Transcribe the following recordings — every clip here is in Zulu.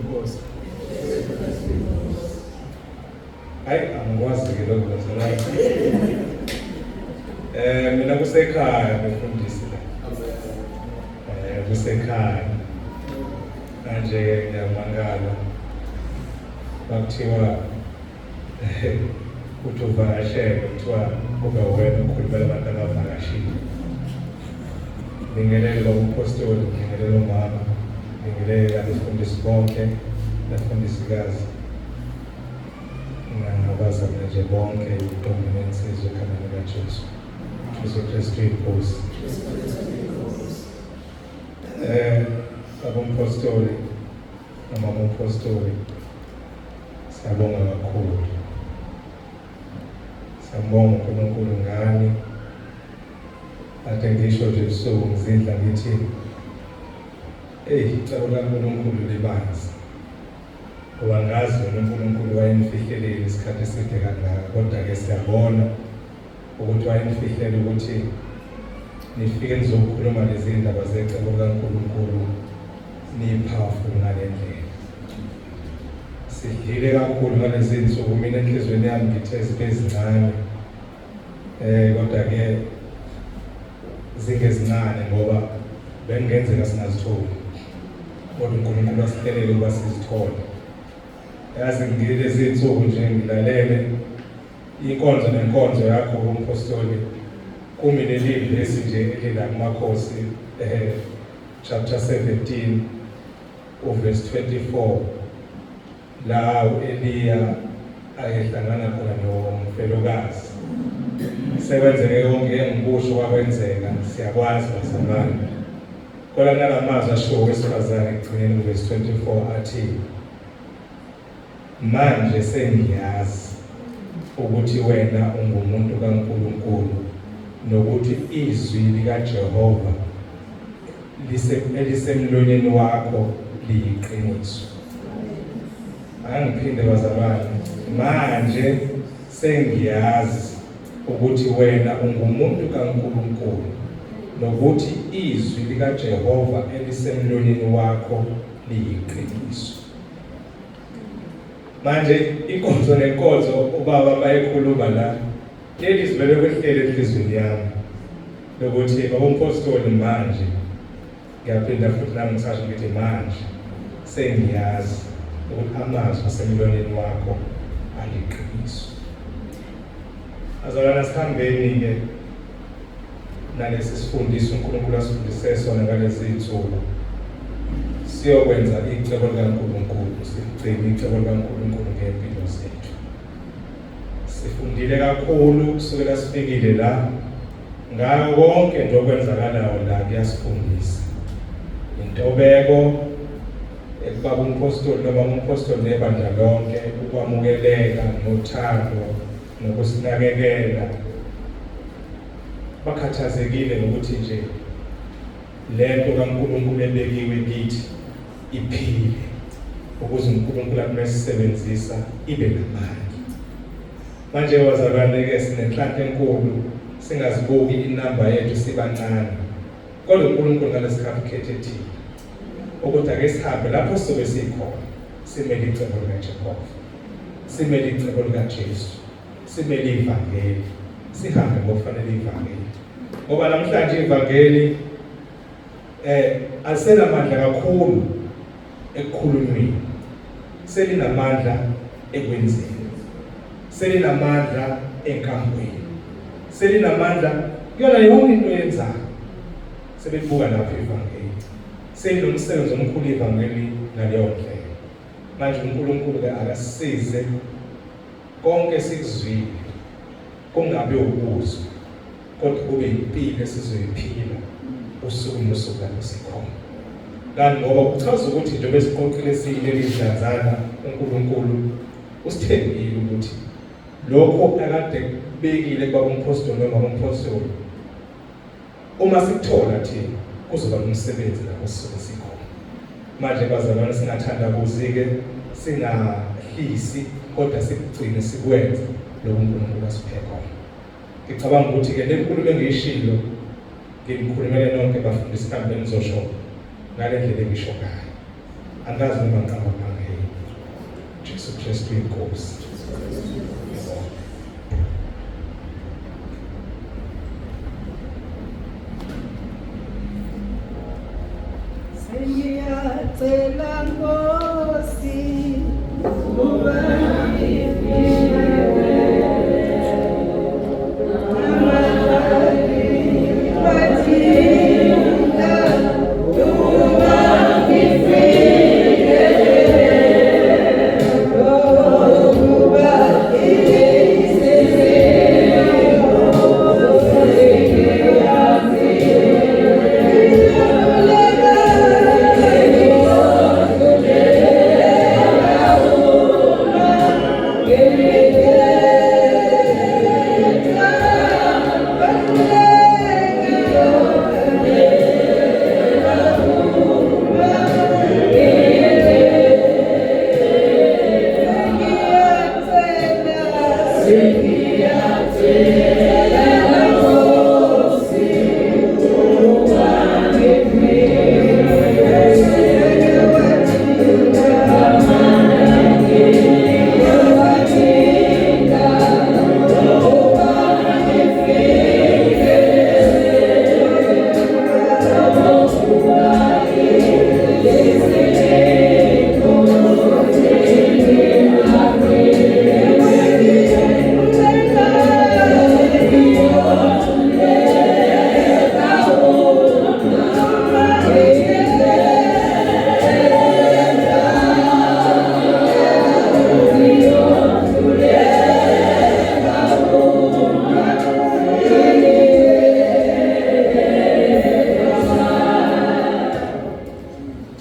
Inkosi. Hayi, angikwazi ke lokho bazalwane. Mina kusekhaya befundisi la. Kusekhaya. Manje ke ngiyamangala. Bakuthiwa uthi uvakashele, kuthiwa kube wena okhulumela abantu abavakashile. Bingelele baba umpostoli, bingelele umama, bingelele abefundisi bonke, nabafundisikazi, nabazalwane nje bonke, intombi nensizwa egameni likaJesu. Jesu Kristu inkosi. Baba umpostoli, mama umpostoli, siyabonga kakhulu. Siyabonga uNkulunkulu ngani. Ade ngisho nje ebusuku ngizindla ngithi, "Hey, icebo likaNkulunkulu libanzi." Ngoba ngazi wena uNkulunkulu wayenifihlelile isikhathi eside kangaka, kodwa ke siyabona ukuthi wayenifihlele ukuthi nifike nizokhuluma lezi ndaba zecebo likaNkulunkulu niyi-powerful ngale ndlela. Sidlile kakhulu ngalezi zinsuku, mina enhliziyweni yami ngithe zibe zincane. Kodwa ke zingezincane ngoba bengenzeka singazitholi. Kodwa uNkulunkulu asihlelele ukuba sizithole. Yazi ngilezi zinsuku nje ngilalele inkonzo nenkonzo yakho umpostoli, kumi leli vesi nje elila kumakhosi, chapter 17 uverse 24, la uEliya ayehlangana khona nomfelokazi. Sekwenzeke konke engikusho kwakwenzeka, siyakwazi bazalwane. Kodwa nalamazwi ashiwo wesifazane ekugcineni kuverse 24 athi, "Manje sengiyazi ukuthi wena ungumuntu kaNkulunkulu nokuthi izwi likaJehova elisemlonyeni wakho liyiqiniso." Angiphinde bazalwane, manje sengiyazi ukuthi wena ungumuntu kaNkulunkulu nokuthi izwi likaJehova elisemlonyeni wakho liyiqiniso. Manje inkonzo nenkonzo ubaba bayekhuluma la, leli zivele kwehlele enhliziyweni yami lokuthi baba umpostoli, manje ngiyaphinda futhi nami ngisasho ngithi manje sengiyazi ukuthi amazwi asemlonyeni wakho aliqiniso. Azalwana, sihambeni-ke nalesi sifundiso uNkulunkulu asifundise sona ngalezi zinsuku, siyokwenza icebo likaNkulunkulu, sigcine icebo likaNkulunkulu ngempilo zethu. Sifundile kakhulu kusukela sifikile la, ngako konke nje okwenzakalayo la kuyasifundisa intobeko ekubaba umpostoli noma umpostoli nebandla lonke, ukwamukeleka nothando nokusinakekela. Bakhathazekile ngokuthi nje lento kaNkulunkulu ebekiwe kithi iphile, ukuze uNkulunkulu akumesebenzisa ibe namandla. Manje bazalwane ke sinenhlanhla enkulu, singazibuki inamba yethu sibancane, kodwa uNkulunkulu ngalesikhathi ukhethe thina ukuthi ake sihambe lapho sizobe sikhona, simele icebo likaJehova, simele icebo likaJesu, simele ivangeli, sihambe ngokufanele ivangeli, ngoba namhlanje ivangeli alisenamandla kakhulu ekukhulunyweni, selinamandla ekwenzeni, selinamandla enkambweni, selinamandla kuyona yonke into oyenzayo. Sebebuka lapho ivangeli, selinomsebenzi omkhulu ivangeli ngaleyo ndlela. Manje uNkulunkulu ke akasisize konke sikuzwile kungabi ukuzwa, kodwa kube impilo esizoyiphila usuku nosuku lapho sikhona. Kanti ngoba kuchaza ukuthi njengoba esiqoqile siyileli dlanzana, uNkulunkulu usithembile ukuthi lokho akade kubekile kuba umpostoli noma umpostoli, uma sikuthola thina kuzoba nomsebenzi lapho sizobe sikhona. Manje bazalwane, singathandabuzi-ke, singahlisi, kodwa sikugcine sikwenze lokhu uNkulunkulu asiphe khona. Ngicabanga ukuthi-ke le nkulumo engiyishilo nginikhulumele nonke bafundisi, mhlawumbe nizosho ngale ndlela engisho ngayo. Angazi noma ngiqamba amanga. Jesu Kristu inkosi. Ngiyabonga. Sengiyacela Nkosi uba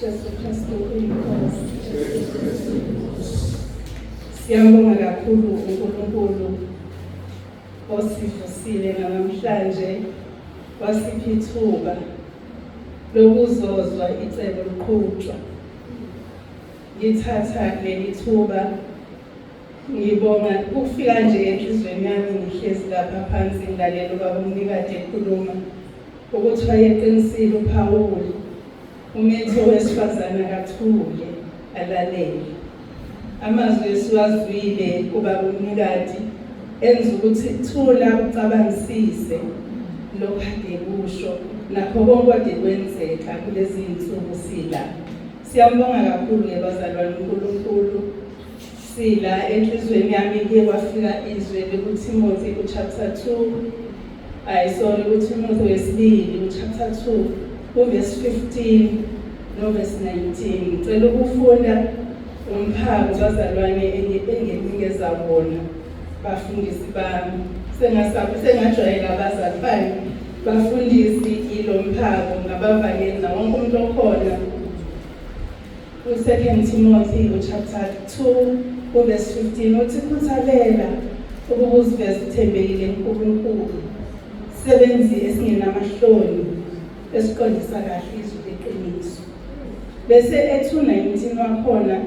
Jesu Kristu uyinkosi. Siyambonga kakhulu uNkulunkulu osivusile namhlanje wasipha ithuba lokuzozwa icebo liqhutshwa. Ngithatha leli thuba ngibonga ukufika nje enhliziyweni yami ngihlezi lapha phansi ngilalela ubaba uMnikade ekhuluma ukuthi wayeqinisile uPhawuli umetho wesifazane akathule alalele. Amazwi esiwazwile kubaba uMnikadi enza ukuthi thula ucabangisise lokhu ade kusho nakho konke ade kwenzeka kulezi zinsuku sila. Siyambonga kakhulu-ke bazalwane uNkulunkulu. Sila enhliziyweni yami kuye kwafika izwi likuThimothi kuchapter 2 ayi sorry kuThimothi wesibili kuchapter 2 kuverse 15 noverse 19. Ngicela ukufunda umphako bazalwane enginikeza wona bafundisi bami. Sengajwayela abazalwane bafundisi ilo mphako ngabavangeli nawonke umuntu okhona. Ku-2 Timothy uchapter 2 uverse 15 uthi khuthalela ukuba uziveze uthembekile kuNkulunkulu, sebenzi esingenamahloni esiqondisa kahle izwi leqiniso. Bese e-2:19 wakhona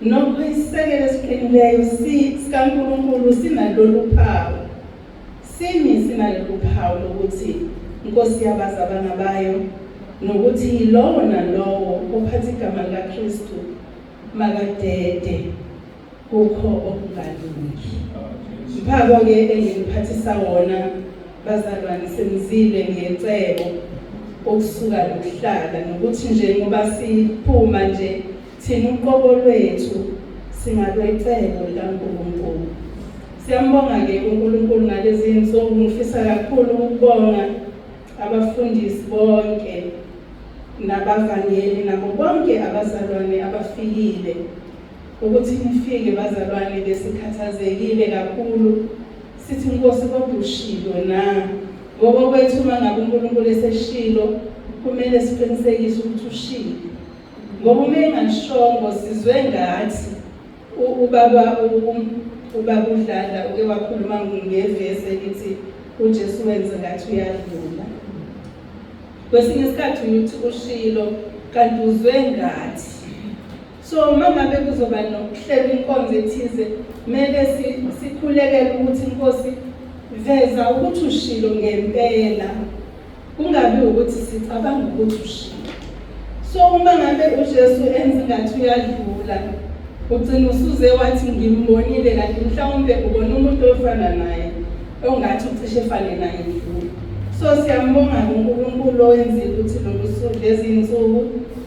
nokho isisekelo esiqinileyo sikaNkulunkulu sinalolu phawu simi sinalolu phawu lokuthi inkosi yabazi abangabayo nokuthi yilowo nalowo ophatha igama likaKristu makadede kukho okungalungi. Mphako-ke enginiphathisa wona bazalwane senizile ngecebo ukusuka nokuhlala nokuthi nje ngoba siphuma nje thina uqobo lwethu singalwecebo likaNkulunkulu. Siyambonga-ke uNkulunkulu ngalezi zinsuku. Ngifisa kakhulu ukubonga abafundisi bonke nabavangeli nabo bonke abazalwane abafikile ukuthi nifike bazalwane besikhathazekile kakhulu sithi Nkosi kodwa ushilo na ngoba kwethu uma ngabe uNkulunkulu eseshilo kumele siqinisekise ukuthi ushilo ngoba uma engashongo sizwe ngathi ubaba ubaba uDladla uke wakhuluma ngevesi elithi uJesu wenze ngathi uyadlula. Kwesinye isikhathi uthi ushilo kanti uzwe ngathi. So uma ngabe kuzoba nokuhlela inkonzo ethize kumele sikhulekele ukuthi inkosi veza ukuthi ushilo ngempela kungabi ukuthi sicabanga ukuthi ushilo. So uma ngabe uJesu enza ngathi uyadlula Ugcina usuze wathi ngimbonile, kanti mhlawumbe ubona umuntu ofana naye, ongathi ucishe efane naye ndlula. So siyambonga uNkulunkulu owenzile ukuthi lolu suku, lezi zinsuku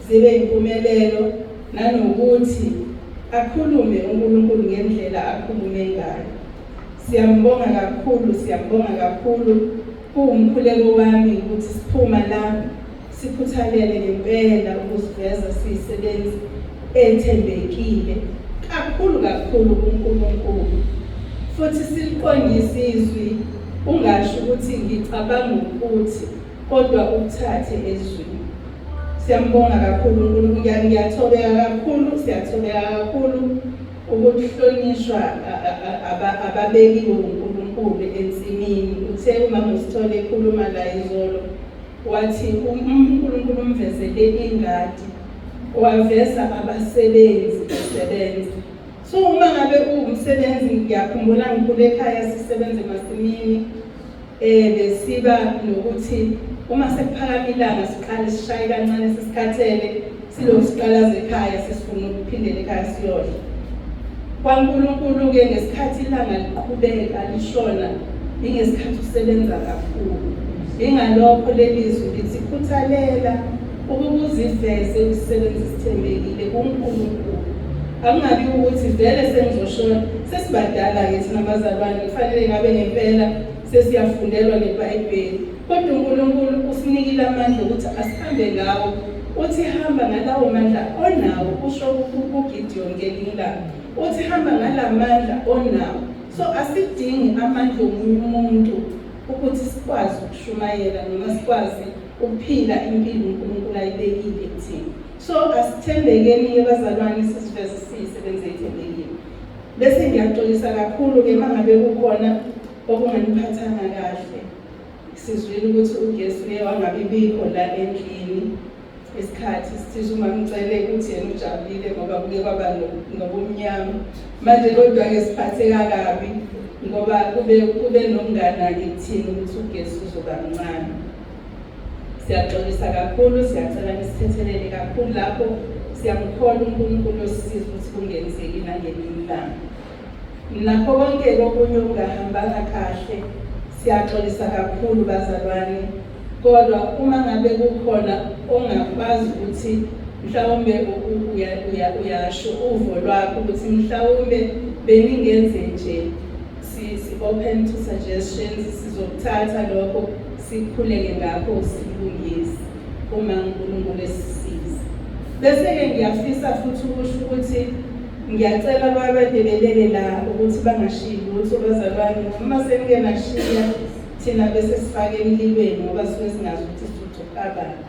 zibe impumelelo, nanokuthi akhulume uNkulunkulu ngendlela akhulume ngayo. Siyambonga kakhulu, siyambonga kakhulu. Kuwumkhuleko wami ukuthi siphuma la sikhuthalele ngempela ukuziveza siyisebenzi ethembekile kakhulu kakhulu kuNkulunkulu, futhi siliqondise izwi, ungasho ukuthi ngicabanga ukuthi, kodwa ukuthathe ezwini. Siyambonga kakhulu uNkulunkulu. Ngiyathobeka kakhulu, siyathobeka kakhulu ukuhlonishwa ababekiwe uNkulunkulu ensimini. Uthe uma usithole ekhuluma la izolo, wathi uNkulunkulu umvezele ingadi, waveza abasebenzi besebenza. So uma ngabe uwumsebenzi, ngiyakhumbula ngikhule ekhaya sisebenza emasimini, besiba nokuthi uma sekuphakama ilanga siqale sishaye kancane, sesikhathele, silokhu siqalaza ekhaya, sesifuna ukuphindela ekhaya siyodla. KwaNkulunkulu-ke, ngesikhathi ilanga liqhubeka lishona, ingesikhathi usebenza kakhulu. Ingalokho leli zwi lithi khuthalela ukuba uziveze usisebenzi sithembekile kuNkulunkulu. Akungabi ukuthi vele sengizoshona. Sesibadala-ke thina bazalwane, kufanele ngabe ngempela sesiyafundelwa neBhayibheli, kodwa uNkulunkulu usinikile amandla ukuthi asihambe ngawo. Uthi hamba ngalawo mandla onawo, usho kuGideon ngelinye ilanga, uthi hamba ngala mandla onawo. So asidingi amandla omunye umuntu ukuthi sikwazi ukushumayela noma sikwazi ukuphila impilo uNkulunkulu ayibekile kuthina. So asithembekeni-ke bazalwane, siziveze siyisebenzi eyithembekile. Bese ngiyaxolisa kakhulu-ke uma ngabe kukhona okunganiphathanga kahle. Sizwile ukuthi ugesi uye wangabi bikho la endlini isikhathi sithize. Uma ngicele ukuthi yena ujabulile ngoba kuke kwaba nobumnyama manje, kodwa-ke siphatheka kabi ngoba kube nokunganaki kuthina ukuthi ugesi uzoba mncane. Siyaxolisa kakhulu, siyacela nisithethelele kakhulu lapho. Siyamkholwa uNkulunkulu osisiza ukuthi kungenzeki nangelinye ilanga. Nakho konke kokunye okungahambanga kahle, siyaxolisa kakhulu bazalwane, kodwa uma ngabe kukhona ongakwazi ukuthi mhlawumbe uyasho uvo lwakho ukuthi mhlawumbe beningenze nje, si open to suggestions. Sizokuthatha lokho, sikhuleke ngakho, sikulungise uma uNkulunkulu esisiza. Bese-ke ngiyafisa futhi ukusho ukuthi ngiyacela kwabade belele la ukuthi bangashiyi lutho bazalwane, uma senike nashiya thina bese sifake emlilweni, ngoba suke singazi ukuthi sizoqabani.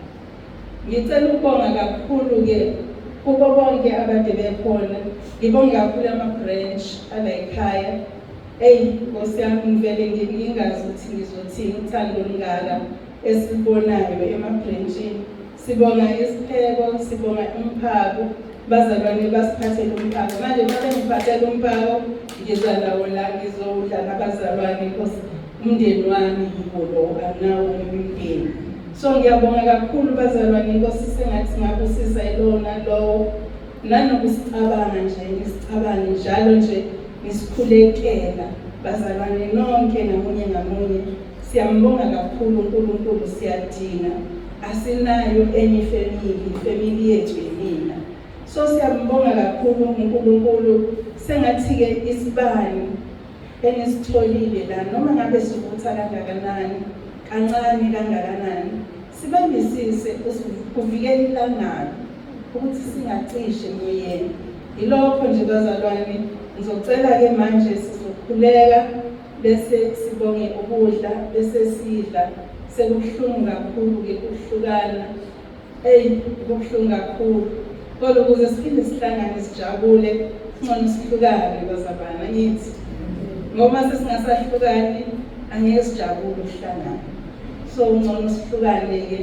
Ngicela ukubonga kakhulu-ke kubo bonke abade bekhona. Ngibonge kakhulu ama-branch ala ekhaya. Eyi Nkosi yami, ngivele ngingazi ukuthi ngizothini, uthando olungaka esilubonayo ema-branchini. Sibonga isipheko, sibonga umphako. Bazalwane basiphathele umphako. Manje uma bengiphathele umphako, ngiza nawo la, ngizowudla nabazalwane, because umndeni wami yiwo lo, anginawo umndeni. So ngiyabonga kakhulu bazalwane. Inkosi sengathi singabusisa yilowo nalowo, nanokusicabanga nje, nisicabange njalo nje, nisikhulekela bazalwane nonke ngamunye ngamunye. Siyambonga kakhulu uNkulunkulu. Siyadinga, asinayo enye ifamily, ifamily yethu yimina. So siyambonga kakhulu uNkulunkulu. Sengathi-ke isibani enisitholile la, noma ngabe sivutha kangakanani, kancane kangakanani, sibambisise kuvikela ilangabi ukuthi singacishe emoyeni. Yilokho nje bazalwane. Ngizocela-ke manje sizokhuleka, bese sibonge ukudla, bese sidla. Sekubuhlungu kakhulu-ke ukuhlukana. Eyi, kubuhlungu kakhulu, kodwa ukuze siphinde sihlangane sijabule, kungcono sihlukane bazalwane, angithi? Ngoba sesingasahlukani angeke sijabule ukuhlangana. So ngcono sihlukane-ke.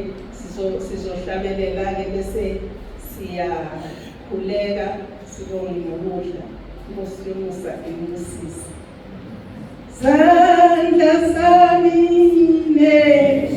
Sizohlabelela-ke bese siyakhuleka, sibonge nokudla. Inkosi yomusa inibusise. Sandla sami ne